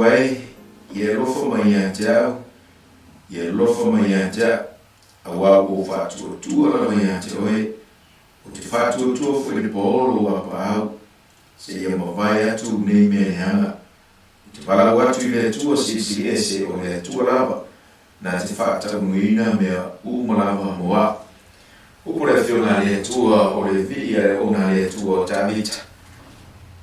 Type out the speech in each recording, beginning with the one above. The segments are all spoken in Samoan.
Atua e, ia e alofa mai ia te au, ia e alofa mai ia te au, auā ua ou faatuatua lava ia te oe, ou te faatuatua foi i le paolo o lou apaau, seia mavae atu nei mea leaga. Ou te valaau atu i le Atua Silisili Ese, o le Atua lava na te faataunuuina mea uma lava mo au. Upu le Afioga a le Atua, o le vii a le auauna a le Atua o Tavita,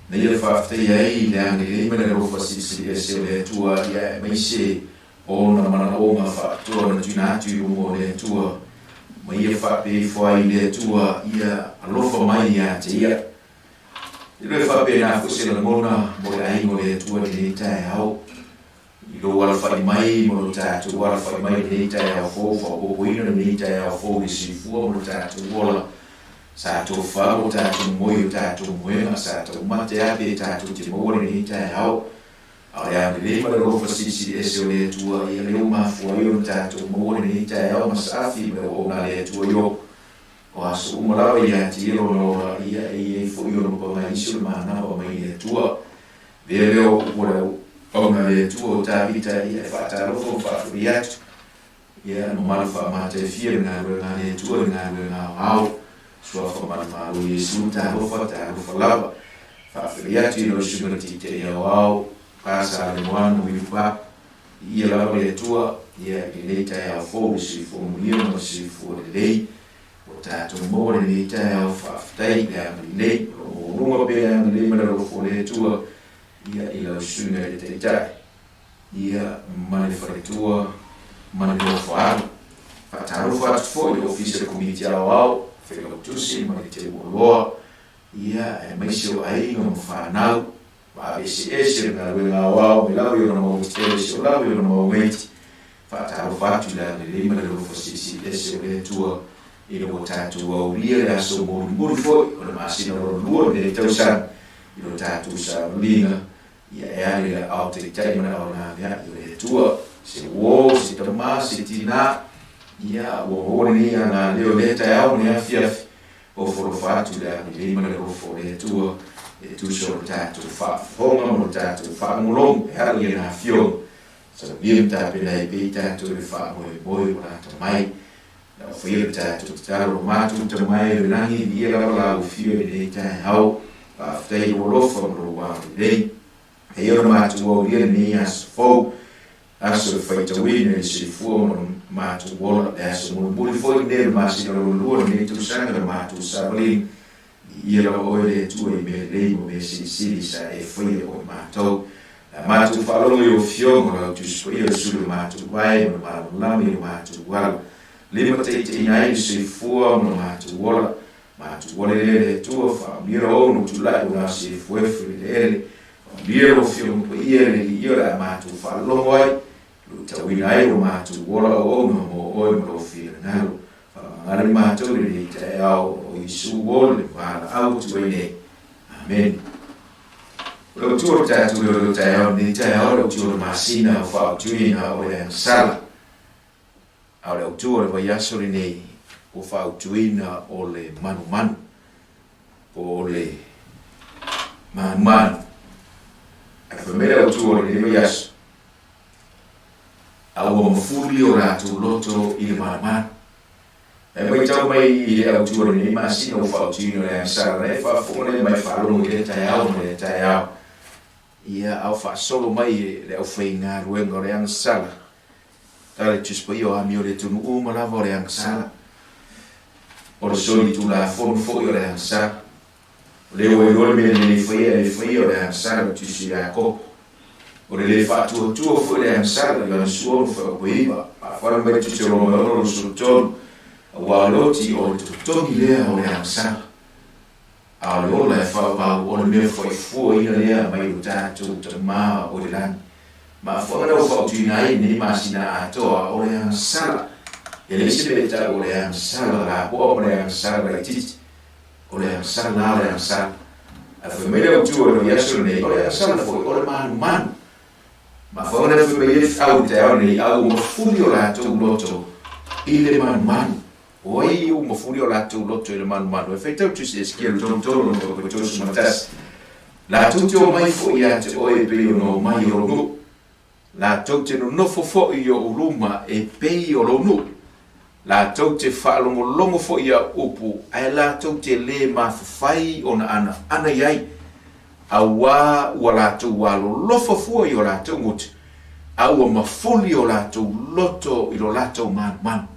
na ia faafetaia ai le agalelei ma le alofa silisili ese o le Atua ia aemaise ona manaoga faapitoa na tuuina atu i luma o le Atua, ma ia faapea ifo ai i le Atua ia alofa mai ia te ia. E le faapena foi se lagona mo le aiga o le Atua i lenei taeao, i lou alafai mai ma lo tatou alafai mai i lenei taeao fou, faaopoopoina lenei taeao fou i le soifua ma lo tatou ola. Sa tofa lo tatou moe i o tatou moega, sa taumate lava pe tatou te maua lenei taeao. A o le agalelei ma le alofa silisili ese o le Atua, ia lea ua mafua ai ona tatou maua lenei taeao ma saafi ma le auauna a le Atua i o. O aso uma lava ia te ia lona ola, ia e i ai foi ona pagaisi o le manava mai le Atua. Avea lea o upu a le auauna a le Atua o Tavita, ia e faatalofa ma faafetai atu. Ia mamalu faamataifia le galuega a le Atua, le galuega aoao. Suafa manumalo Iesu, talofa, talofa lava. Faafetai atu i lau Susuga le Taitai Aoao, Pa Salemoana Wilupa. Viia lava le Atua, ia i lenei taeao fou le soifua manuia ma le soifua lelei ua tatou maua lenei taeao faafetai i le agalelei o lo o maualuga pea le agalelei ma le alofa o le Atua ia i lau Susuga i le Taitai ia ma le faletua ma le nofoalu. Faatalofa atu foi i le Ofisa o le Komiti Aoao, Failautusi ma le Teuoloa, ia aemaise o aiga ma fanau. Ma aveeseese le galuega aoao mai lava i ona mau tele seia oo lava i ona mau maiti. Faatalofa atu i le agalelei ma le alofa silisili ese o le Atua ina ua tatou aulia le aso mulimuli foi o le masina lona lua o lenei tausaga i lo tatou sauniga ia e ale le aao taitai ma le aao laveai o le Atua. Se uo, se tama, se tina, ia ua maua lenei agalelei o lea taeao ma le afiafi. Ofo alofa atu i le agalelei ma le alofa o le Atua e tusa o le tatou faafofoga ma lo tatou faalogologo e ala i ana Afioga. Saunia ma tapena ai pea i tatou i le faamoemoe ua lata mai. Na ofaia le tatou tatalo, Lo matou Tama e o i le lagi, viia lava lau afio i lenei taeao. Faafetai i lou alofa ma lou agalelei. E ona matou aulia lenei aso fou, aso e faitauina i le soifua ma lo matou ola, le aso mulimuli foi lenei o le masina lona lua o lenei tausaga i lo matou savaliga. Viia lava oe le Atua i mea lelei ma mea silisili sa e faia mo i matou. Le a matou faalogo i ou afioga, o lau Tusi Paia o le sulu i lo matou vae ma le malamalama i lo matou ala. Limataitaiina ai le soifua ma lo matou ola. Matou ola lea le Atua, faamanuia lau ou tulai ua gase efuefu i le eleele. Faamanuia lau Afioga Paia i le Alii o le a matou faalogo ai, luitauina ai lo matou ola auauna mo Oe ma Lou finagalo. Faamagalo i matou i lenei taeao o Iesu o le valaau atu ai nei. Amene. O le autu o le tatou leoleo taeao i lenei taeao, o le autu o le masina o faautuina o le agasala. A o le autu o le vaiaso lenei ua faautuina o le manumanu, po o le manumanu. Ae fai mai le autu o lenei vaiaso, a ua mafuli o latou loto i le manumanu. E matau mai i le autu o lenei masina ua faautuina o le agasala na e faafofoga nei ma e faalogo i lea taeao ma lea taeao. Ia, a o faasolo mai le aufaigaluega o le agasala, Tala i Tusi Paia o amio i le atunuu uma lava o le agasala. O le solitulafono foi o le agasala. O lea ua iloa le mea lelei faia e le faia o le agasala i le Tusi a Iakopo. O le le faatuatua foi o le agasala i Ioane Sua 6 fuaiupu 9, faafofoga mai le Tusi a Roma 6 23, aua o le oti o le totogi lea o le agasala. A o le ola e faavau o le mea faaifuaina lea mai lo tatou Tama o i le lagi. Mafuaaga na ua fautuina ai lenei masina atoa o le agasala. E leai se mea e tau o le agasala lapoa ma le agasala laitiiti. O le agasala lava le agasala. Ae fai mai le autu o le vaiaso lenei, o le agasala foi o le manumanu. Mafuaaga na fai mai ai le feau i le taeao lenei, a ua mafuli o latou loto i le manumanu. O ai ua mafuli o latou loto i le manumanu? E faitau Tusi Esekiele 33 no 31. Latou te omai foi ia te oe e pei ona omai o lou nuu. Latou te nonofo foi i ou luma e pei o lou nuu. Latou te faalogologo foi i au upu, ae latou te lē mafafai ona anaana i ai, auā ua latou alolofa fua i o latou gutu, a ua mafuli o latou loto i lo latou manumanu.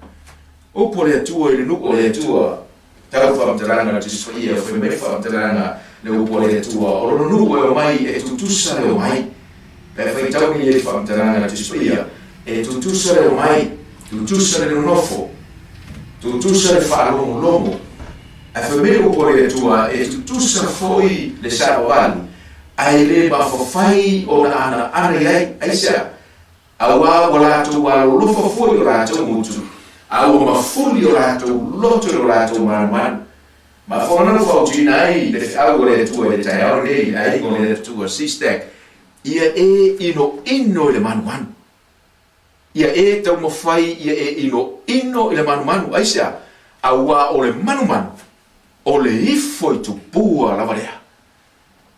Upu a le Atua i le nuu o le Atua, tau faamatalaga le Tusi Paia, fai mai le faamatalaga le upu a le Atua, o lona nuu e omai e tutusa le omai. Pe a faitau nei le faamatalaga le Tusi Paia, e tutusa le omai, tutusa le nonofo, tutusa le faalogologo. Ae fai mai le upu a le Atua, e tutusa foi le savavali, ae le mafafai ona anaana i ai. Aisea? Auā ua latou alolofa fua i o latou gutu, a ua mafuli o latou loto i lo latou manumanu. Mafuaaga na fautuaina ai le feau a le Atua i le taeao lenei i le aiga o le Atua, Sistek, ia e inoino i le manumanu. Ia e taumafai ia e inoino i le manumanu. Aisea? Auā o le manumanu, o le ifo i tupua lava lea.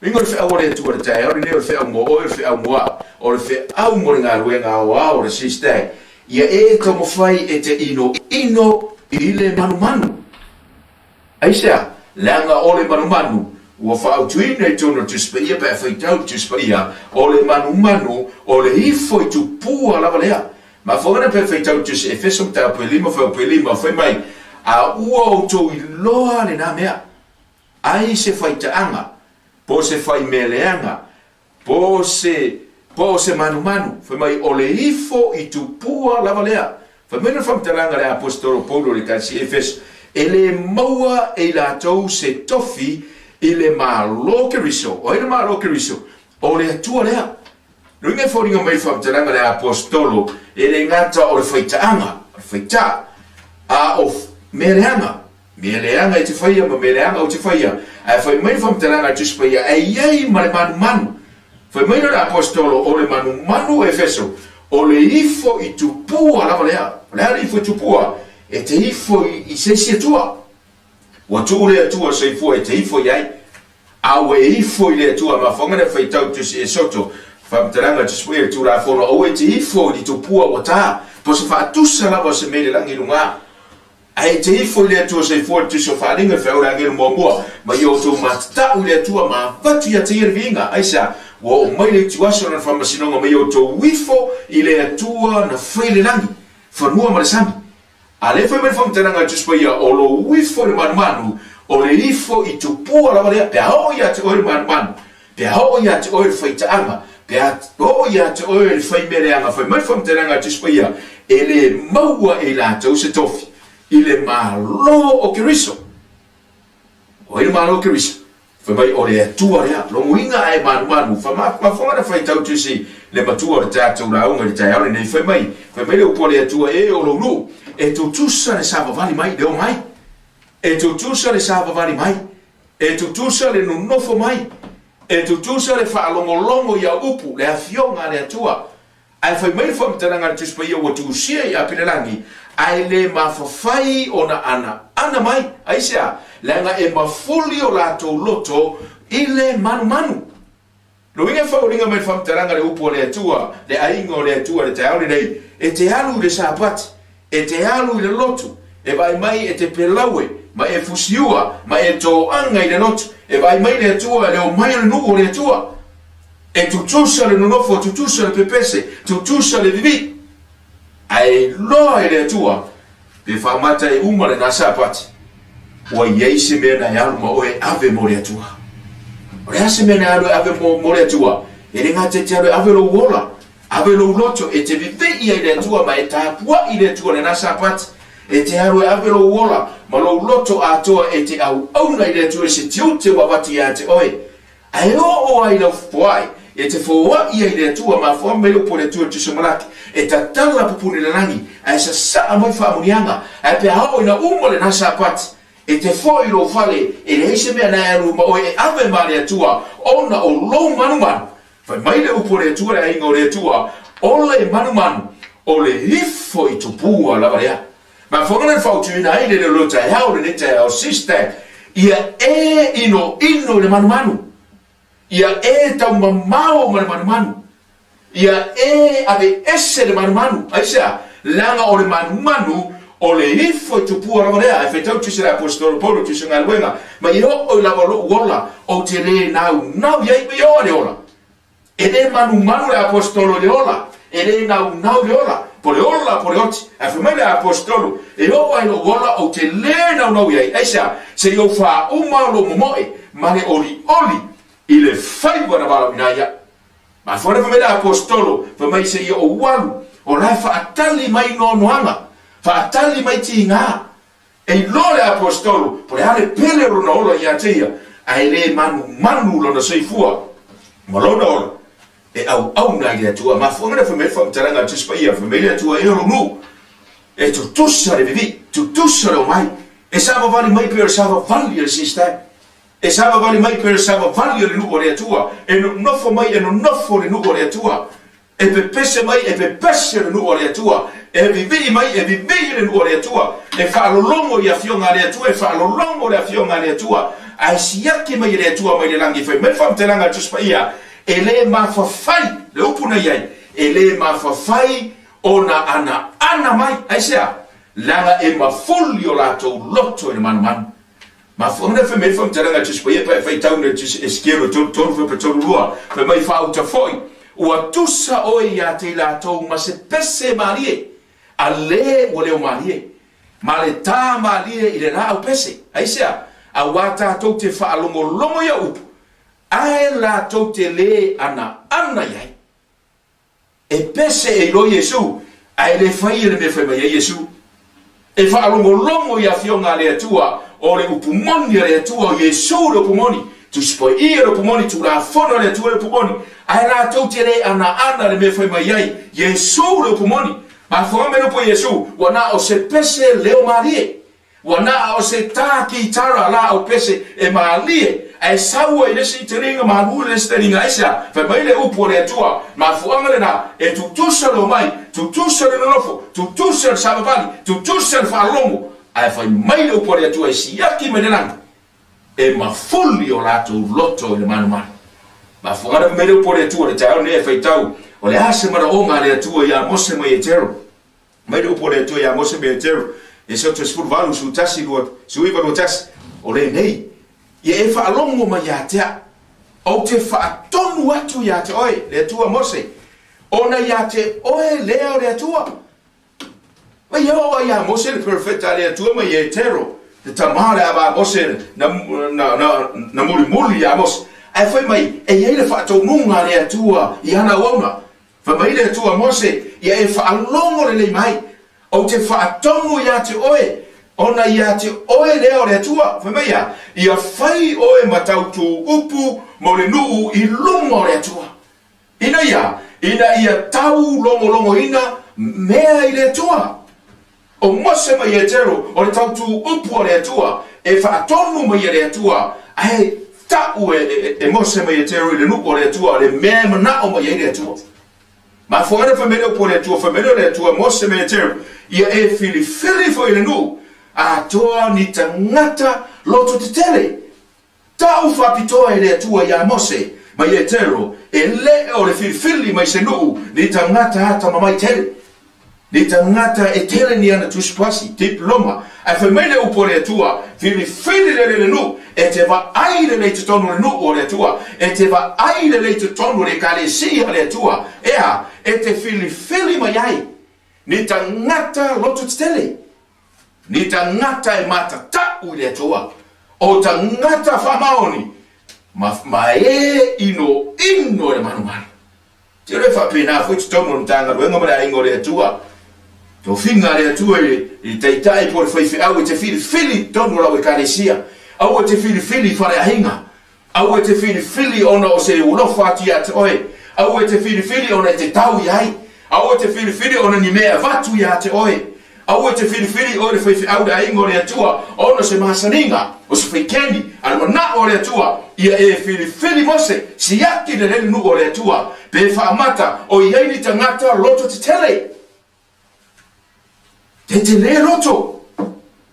Uiga o le feau a le Atua i le taeao lenei, o le feau mo oe, o le feau mo au, o le feau mo le galuega aoao o le Sistag, ia e taumafai e te inoino i le manumanu. Aisea? Leaga o le manumanu ua faautuina i totonu o le Tusi Paia pe a faitau le Tusi Paia, o le manumanu o le ifo i tupua lava lea. Mafuaaga na pe a faitau le Tusi Efeso mataupu e 5 fuaiupu e 5, fai mai, A ua outou iloa lena mea, Ai se faitaaga, po o se faimea leaga, po o se, po o se manumanu, fai mai, o le ifo i tupua lava lea. Fai mai le faamatalaga a le Aposetolo Paulo i le Ekalesia Efeso, E le maua e i latou se tofi i le Malo o Keriso. O ai le Malo o Keriso? O le Atua lea. Luiga e foliga mai le faamatalaga a le Aposetolo, e le gata o le faitaaga, o le faitaa, a o mea leaga. Mea leaga e te faia ma mea leaga ou te faia. Ae fai mai le faamatalaga a le Tusi Paia, e i ai ma le manumanu. Fai mai le Aposetolo, o le manumanu o Efeso, o le ifo i tupua lava lea. O le a le ifo i tupua? E te ifo i se isi Atua. Ua tuu le Atua soifua e te ifo i ai. A ua e ifo i le Atua, mafuaaga lea faitau Tusi Esoto, faamatalaga a le Tusi Paia i le Tulafono, aua e te ifo i le tupua ua ta, po o se faatusa lava o se mea i le lagi i luga. Ae te ifo i le Atua soifua le Tusi o Faaaliga, le feau o le agelu muamua, ma ia outou matatau i le Atua ma avatu ia te Ia le viiga. Aisea? Ua oo mai le ituaso o Lana faamasinoga ma ia outou ifo i le Atua na fai le lagi, fanua ma le sami. A lea fai mai le faamatalaga a le Tusi Paia, O lou ifo i le manumanu, o le ifo i tupua lava lea, pe a oo ia te oe le manumanu, Pe a oo ia te oe le faitaaga, pe a oo ia te oe le fai mea leaga, fai mai le faamatalaga a le Tusi Paia, e le maua e i latou se tofi i le Malo o Keriso. O ai le Malo o Keriso? Fai mai, o le Atua lea. Logoina ae manumanu, mafuaaga na faitau Tusi le matua o le tatou lauga i le taeao lenei, fai mai, fai mai le upu a le Atua, e o lou nuu, e tutusa le savavali mai, le omai. E tutusa le savavali mai. E tutusa le nonofo mai, e tutusa le faalogologo i au upu, le Afioga a le Atua. Ae fai mai le faamatalaga a le Tusi Paia ua tuusia i Apilelagi, ae le mafafai ona anaana mai. Aisea? Leaga e mafuli o latou loto i le manumanu. Luiga e fauliga mai le faamatalaga le upu a le Atua, le aiga o le Atua i le taeao lenei, e te alu i le Sapati, e te alu i le lotu, e vaai mai e te pelaue, ma e fusiua, ma e toaga i le lotu, e vaai mai le Atua i le omai o le nuu o le Atua. E tutusa le nonofo, tutusa le pepese, tutusa le vivii. Ae iloa e le Atua pe faamata e uma lena Sapati, ua i ai se mea na e alu ma oe e ave mo le Atua. O le a se mea na e alu e ave mo, mo le Atua? E le gata e te alu e ave lou ola, ave lou loto, e te vivii ai le Atua ma e tapuai i le Atua lena Sapati. E te alu e ave lou ola ma lou loto atoa e te auauna i le Atua i se tiute ua avatu ia te oe. Ae oo ai lau foai, e te foai ai i le Atua, mafuaaga mai le upu a le Atua i le Tusi o Malaki, e tatala pupuni le lagi, ae sasaa mai faamuniaga, ae pe a oo ina uma lena Sapati, e te foi i lou fale, e leai se mea na e alu ma oe e ave ma le Atua, ona o lou manumanu. Fai mai le upu a le Atua le aiga o le Atua, o le manumanu, o le ifo i tupua lava lea. Mafuaaga na fautuaina ai le leoleo taeao lenei taeao sister ia e inoino i le manumanu, ia e taumamao ma le manumanu. Ia e aveese le manumanu. Aisea? Leaga o le manumanu o le ifo i tupua lava lea. Ae faitau tusi le Aposetolo Paulo i tusi galuega, Ma i oo i lava lou ola, ou te le naunau i ai, ma i oo le ola. E le manumanu le Aposetolo i le ola, e le naunau i le ola, po le ola po le oti. Ae fai mai le Aposetolo, E oo lava i lou ola, ou te le naunau i ai. Aisea? Se i ou faauma lou momoe ma le olioli i le faiva na valaauina ai au. Mafua le fai mai le Aposetolo, fai mai seia ou alu, o la e faatali mai noanoaga, faatali mai tiga. E iloa le Aposetolo po o le a le pele o lona ola ia te ia, ae le manumanu lona soifua ma lona ola e auauna ai le Atua. Mafuaaga lea fai mai le faamatalaga a le Tusi Paia, fai mai le Atua, E lou nuu, e tutusa le vivii, tutusa le omai, e savavali mai pei o le savavali a le system. E savavali mai pei o le savavali o le nuu a le Atua, e nonofo mai e nonofo le nuu a le Atua, e pepese mai e pepese le nuu a le Atua, e vivii mai e vivii le nuu a le Atua, e faalologo i afioga a le Atua, e faalologo le afioga a le Atua, ae siaki mai e le Atua mai le lagi. Fai mai le faamatalaga a le Tusi Paia, e le mafafai, le upu na i ai, e le mafafai ona anaana mai. Aisea? Leaga e mafuli o latou loto i le manumanu. Mafuaaga lea fai mai ai le faamatalaga a le Tusi Paia pe a e faitau nei le Tusi Esekielo 33 fuaiupu 32, fai mai, Faauta foi, ua tusa oe ia te i latou ma se pese malie, a le ua leo malie, ma le tā malie i le laau pese. Aisea? Auā tatou te faalogologo ia upu, ae latou te lē anaana i ai. E pese e iloa Iesu, ae le faia le mea fai mai ai Iesu. E faalogologo i afioga a le Atua, o le upu moni a le Atua, o Iesu le upu moni, Tusi Paia le upu moni, Tulafono a le Atua le upu moni, ae latou te le anaana le mea fai mai ai Iesu le upu moni. Mafuaaga mai le upu a Iesu, ua na o se pese leo malie. Ua na o se tā kītara lāʻau pese e mālie, ae sau ai le isi taliga malu i le isi taliga. Aisea? Fai mai le upu a le Atua, mafuaaga lena, e tutusa le omai, tutusa le nonofo, tutusa le savavali, tutusa le faalogo, ae fai mai le upu a le Atua e siaki mai le lagi, e mafuli o latou loto i le manumanu. Mafuaaga lena fai mai le upu a le Atua i le taeao lenei e faitau, o le a se manaoga a le Atua ia Mose ma Ietero? Mai le upu a le Atua ia Mose me Etero, Esoto 18, 11, 19, 21, O lenei, ia e faalogo mai ia te au, ou te faatonu atu ia te oe, le Atua Mose, ona ia te oe lea o le Atua. Mai e oo ai ia Mose le perofeta a le Atua ma Ietero, le tama o le ava a Mose na, na, na, na mulimuli ia Mose. Ae fai mai, e i ai le faatonuga a le Atua i ana auauna. Fai mai le Atua Mose, Ia e faalogo lelei mai, ou te faatonu ia te oe, ona ia te oe lea o le Atua. Fai mai ia, Ia fai oe ma tautū upu mo le nuu i luma o le Atua, ina ia, ina ia taulogologoina mea i le Atua. O Mose ma Ietero, o le tautū upu a le Atua, e faatonu mai e le Atua, ae ta'u e, e, e Mose ma Ietero i le nuu o le Atua, le mea e mana'o mai ai le Atua. Mafuaaga lea fai mai le upu a le Atua, fai mai lea o le Atua, Mose ma Ietero, ia e filifili foi i le nuu, atoa ni tagata loto tetele. Tau faapitoa e le Atua iā Mose ma Ietero, e le o le filifili mai se nuu ni tagata atamamai tele, ni tagata e tele ni ana tusipasi, diploma, ae fai mai le upu a le Atua, filifili lelei le nuu, e te vaai lelei i totonu o le nuu o le Atua, e te vaai lelei i totonu o le Ekalesia a le Atua, e a? E te filifili mai ai ni tagata loto tetele. Ni tagata e matatau i le Atua, o tagata faamaoni, ma, ma e inoino i le manumanu. Te iloa e faapena foi totonu o le Matagaluega ma le Aiga o le Atua. Tofiga a le Atua i le, i le taitai po o le faifeau e te filifili i totonu o lau ekalesia. Aua e te filifili i faleaiga. Aua e te filifili ona o se alofa atu ia te oe. Aua e te filifili ona e te tau i ai. Aua e te filifili ona ni mea e avatu ia te oe. Aua e te filifili oe le faifeau le aiga o le Atua ona o se masaniga, o se faikeni, a le manao o le Atua, ia e filifili Mose, siaki lelei le nuu o le Atua, pe faamata o i ai ni tagata loto tetele. Tetele loto,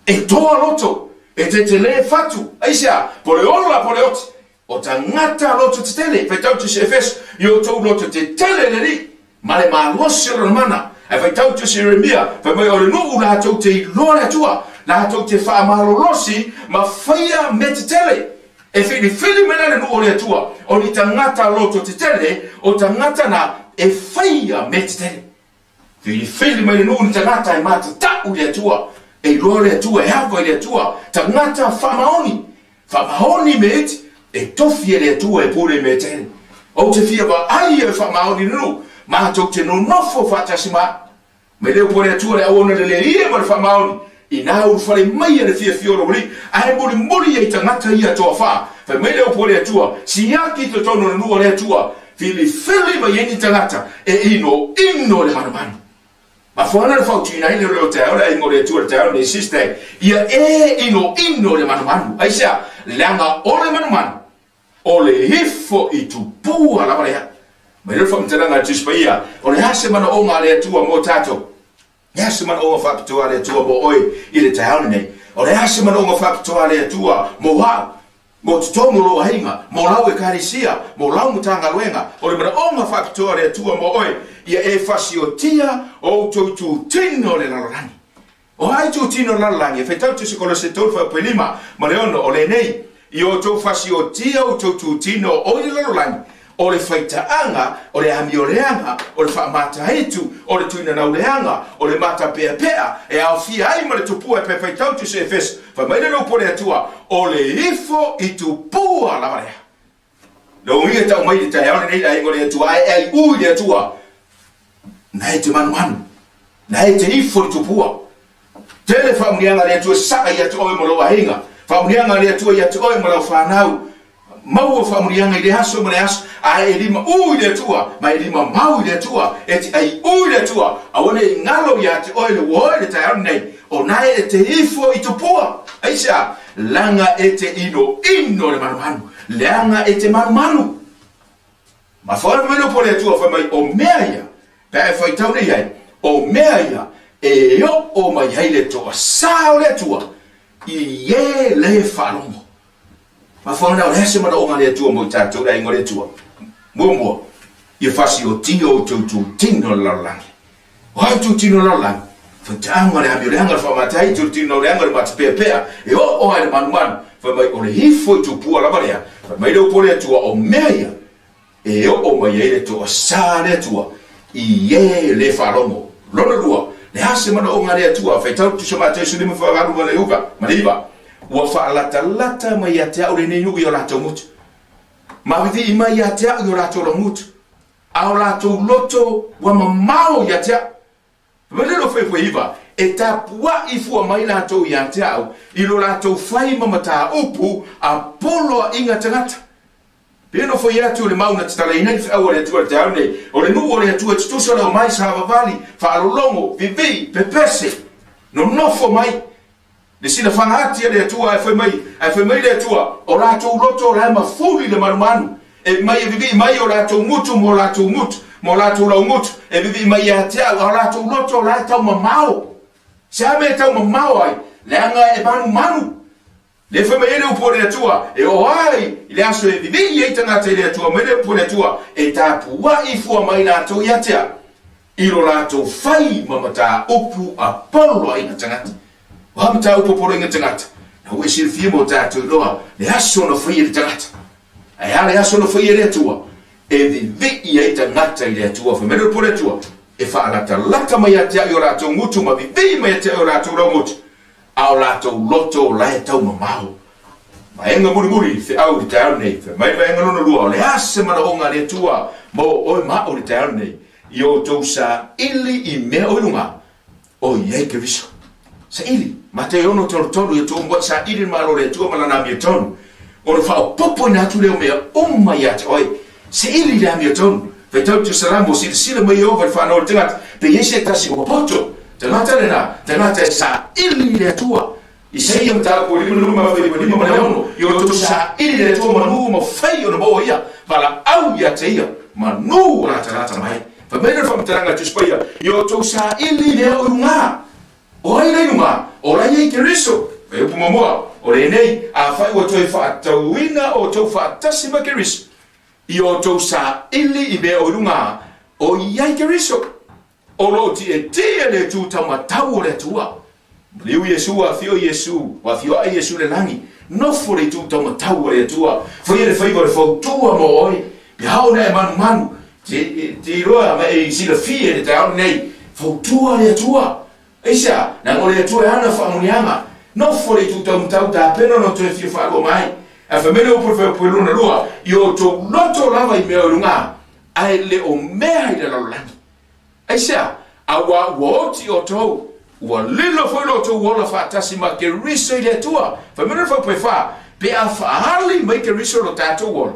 e toa loto, e tetele fatu. Aisea? Po le ola, po le oti. O tagata loto tetele. Faitau tusi Efeso, i outou loto tetele le Alii. ma le malosi o Lona mana. Ae faitau Tusi Ieremia, fai mai o le nuu latou te iloa le Atua, latou te faamalolosi ma faia mea tetele. E filifili mai la le nuu o le Atua, o ni tagata loto tetele, o tagata na e faia mea tetele. Filifili mai le nuu ni tagata e matatau i le Atua, e iloa le Atua, e ava i le Atua, tagata faamaoni, faamaoni mea iti, e tofi e le Atua e pule i mea tele. Ou te fia vaai e faamaoni le nuu, matou te nonofo faatasi ma au. Mai le upu a le Atua le auauna lelei ia ma le faamaoni, ina ulufale mai le fiafia o lou alii, ae mulimuli ai tagata ia toafa. Fai mai le upu a le Atua, siaki i totonu o le nuu a le Atua, filifili mai ai ni tagata e inoino le manumanu. Mafuana le fautuaina ai leo leo taeao le aiga o le Atua le taeao lenei sister, ia e inoino le manumanu. Aisea? Leaga o le manumanu o le ifo i tupua lava lea. Mai lea le faamatalaga a le Tusi Paia, o le a se manaoga a le Atua mo tatou? O le a se manaoga faapitoa a le Atua mo oe i le taeao lenei? O le a se manaoga faapitoa a le Atua mo au, mo totonu o lou aiga, mo lau ekalesia, mo lau Matagaluega? O le manaoga faapitoa a le Atua mo oe, ia e fasiotia outou itutino o le lalolagi. O a itutino o le lalolagi? E faitau Tusi Kolose 3 fuaiupu 5 ma le 6, o lenei, I outou fasiotia outou itutino o i le lalolagi, o le faitaaga, o le amioleaga, o le faamataitu, o le tuinanau leaga, o le matapeapea, e aofia ai ma le tupua e paepaitau Tusi Efeso, fai mai le upu a le Atua, o le ifo i tupua lava lea. Lou uiga tau mai i le taeao lenei le aiga o le Atua, ae e aiu i le Atua, na e te manumanu, na e te ifo i tupua. Tele faamuniaga a le Atua sasaa ia te oe ma lou aiga, faamuniaga a le Atua ia te oe ma lau fanau, maua faamuniaga i le aso ma le aso, ae e lima u i le Atua, ma e lima mau i le Atua, e te aiu i le Atua, aua ne i galo ia te oe le uo i le taeao lenei, o nae e te ifo i tupua. Aisea? Leaga e te inoino le manumanu, leaga e te manumanu. Mafuana mai le upu a le Atua fai mai, o mea ia, pe a e faitau nei ai, o mea ia e oo mai ai le toasā o le Atua i e le faalogo. Mafuana o le a se manaoga a le Atua mo i tatou le aiga o le Atua? Muamua, ia fasiotia outou itutino o le lalolagi. O a itutino o le lalolagi? Faitaaga le amio leaga le faamatai, itutino leaga le matapeapea, e oo ai le manumanu. Fai mai o le ifo i tupua lava lea. Fai mai le upu a le Atua, o mea ia e oo mai ai le toasā a le Atua i e le faalogo. Lona lua, le a se manaoga a le Atua? Faitau Tusi Mateo 15 fuaiupu 8 ma le 9, ua faalatalata mai ia te au lenei nuu i o latou motu, ma vivii mai ia te au i o latou laugutu, a o latou loto ua mamao ia te au. Fai mai le fuaiupu 9, e tapuai fua mai latou ia te au i lo latou fai ma mataupu a poloaiga tagata. Pei ona fai atu le mau na tatalaina ai le feau a le Atua i le taeao lenei, o le nuu o le Atua e tutusa le omai savavali, faalologo, vivii, pepese, nonofo mai le silafaga ati a le Atua, ae fai mai, ae fai mai le Atua, o latou loto o la e mafuli le manumanu, e mai e vivii mai o latou gutu ma o latou gutu, ma o latou laugutu, e vivii mai ia te au, a o latou loto o la e taumamao. Se a mea e taumamao ai? Leaga e manumanu. Le fai mai ai le upu a le Atua, e oo ai i le aso e vivii ai tagata i le Atua, mai le upu a le Atua, e tapuai fua mai latou ia te au, i lo latou fai ma mataupu a poloaiga tagata. O a mataupu a poloaiga tagata? Na ua e silafia mo tatou iloa le aso na faia e le tagata. Ae a le aso na faia e le Atua? E vivii ai tagata i le Atua. Fai mai le upu a le Atua, e faalatalata mai ia te au i o latou gutu ma vivii mai ia te au i o latou laugutu, a o latou loto o la e taumamao. Vaega mulimuli, feau i le taeao lenei, fai mai le vaega lona lua, o le a se manaoga a le Atua mo oe ma au i le taeao lenei, i outou saili i mea o i luga, o i ai Keriso. Saili, Mateo 6:33, ia outou muai saili le Malo o le Atua ma lana amiotonu, ona faaopoopoina atu lea o mea uma ia te oe. Saili le amiotonu. Faitau te Salamo, silasila mai Ieova i le fanau o le tagata, pe i ai se tasi ua poto. Tagata lena, tagata e saili i le Atua. Isaia mataupu 55 fuaiupu 5 ma le 6, i outou saili le Atua manu ma fai ona maua ia, valaau ia te ia, manu o latalata mai. Fai mai le faamatalaga a Tusi Paia, i outou saili mea o i luga. O ai la i luga? O la i ai Keriso. Fuaiupu muamua, o lenei, afai ua toe faatatauina outou faatasi ma Keriso, i outou saili i mea o i luga. O i ai Keriso, o lo o tietie le itu taumatau o le Atua. Maliu Iesu, ua afio Iesu, ua afioaʻi Iesu i le lagi, nofo le itu taumatau o le Atua, faia le faiva o le fautua mo oe, pe ao ona e manumanu, te, te iloa ma e silafia i le taeao lenei, fautua le Atua. Aisea? Leaga o le Atua e ana faamuniaga. Nofo le itu taumatau tapena ona toe fia faalua mai. Ae fai mai le upu i le Fuaiupu lona lua, I o outou loto lava i mea o i luga, ae le o mea i le lalolagi. Aisea? Auā ua oti outou, ua lilo foi lo outou ola faatasi ma Keriso i le Atua. Fai mai le Fuaiupu e fa, Pe a faaali mai Keriso lo tatou ola,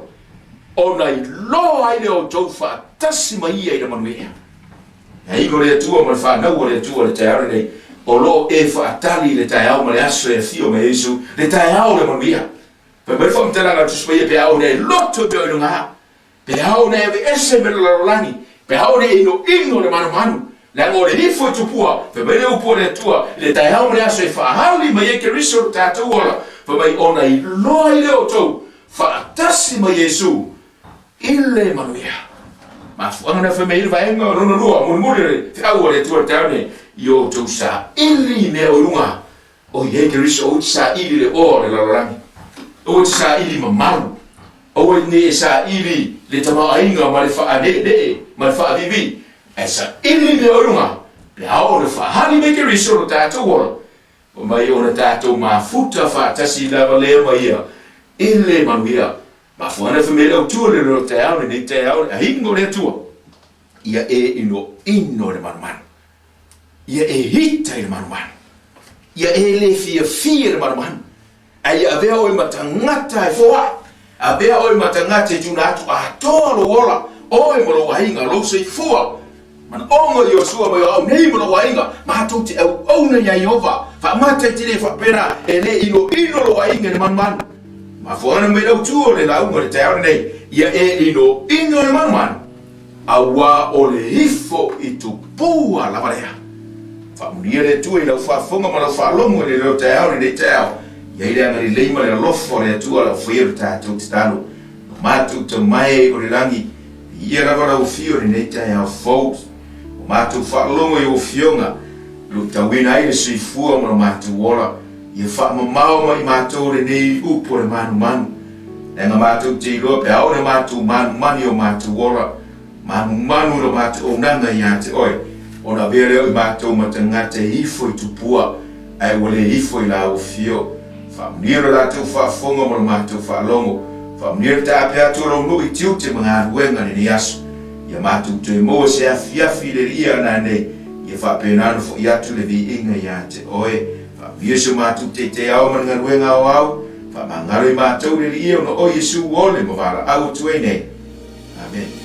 ona iloa ai lea o outou faatasi ma ia i le manuia. E aiga o le Atua ma le fanau a le Atua i le taeao lenei, o lo o e faatali i le taeao ma le aso e afio mai ai Iesu, le taeao o le manuia. Fai mai le faamatalaga a le Tusi Paia, pe a ona e loto i mea o i luga, pe a ona e aveese mai le lalolagi, pe a ona e inoino le manumanu, leaga o le ifo i tupua, fai mai le upu a le Atua, i le taeao ma le aso e faaali mai ai Keriso lo tatou ola, fai mai ona iloa ai lea o outou faatasi ma Iesu i le manuia. Mafuaaga na fai mai ai le vaega lona lua mulimuli o le feau a le Atua i le taeao nei, i o outou saili i mea o i luga, o i ai Keriso, aua e te saili i le oa o le lalolagi, aua e te saili mamalu, aua nei e saili le tamaoaiga ma le faaneenee ma le faavivi, ae saili mea o i luga, pe a oo ina faaali mai Keriso lo tatou ola, fai mai ona tatou mafuta faatasi lava lea ma ia i le manuia. Mafuaaga fai mai le autu o le leo taeao lenei taeao le aiga o le Atua, ia e inoino i le manumanu, ia e ita i le manumanu, ia e le fiafia i le manumanu, ae ia avea oe ma tagata e foai, avea oe ma tagata e tuuina atu atoa lou ola, oe ma lou aiga, lou soifua. Manaoga i Iosua mai o au nei ma lou aiga, matou te auauna iā Ieova. Faamata i te le faapena, e le inoino lou aiga i le manumanu. Mafuaaga mai lau tu o le lauga i le taeao lenei, ia e inoino i le manumanu, auā o le ifo i tupua lava lea. Faamanuia le Atua i lau faafofoga ma lau faalogo i le leo taeao i lenei taeao. I ai le agalelei ma le alofa o le Atua lau faia lo tatou tatalo. Lo matou tamae o le lagi, Viia lava lau afio i lenei taeao fou. Ua matou faalogo i ou afioga, luitauina ai le soifua ma lo matou ola. Ia faamamao mai matou lenei upu o le manumanu. Leaga matou te iloa pe aole matou manumanu i o matou ola, manumanu i lo matou aunaga ia te oe, ona avea lea o i matou ma tagata e ifo i tupua, ae ua le ifo i lau afio. Faamanuia lo latou faafofoga ma lo matou faalogo. Faamanuia le taape atu o lou nuu i tiute ma galuega i lenei aso. Ia matou toe maua se afiafi i le lia nanei, ia faapena ona foi atu le viiga ia te oe. Faamanuia si o matou teiteiao ma le galuega aoao. Faamagalo i matou le lia ona o Iesu ua ole ma valaau atu ai nei. Amene.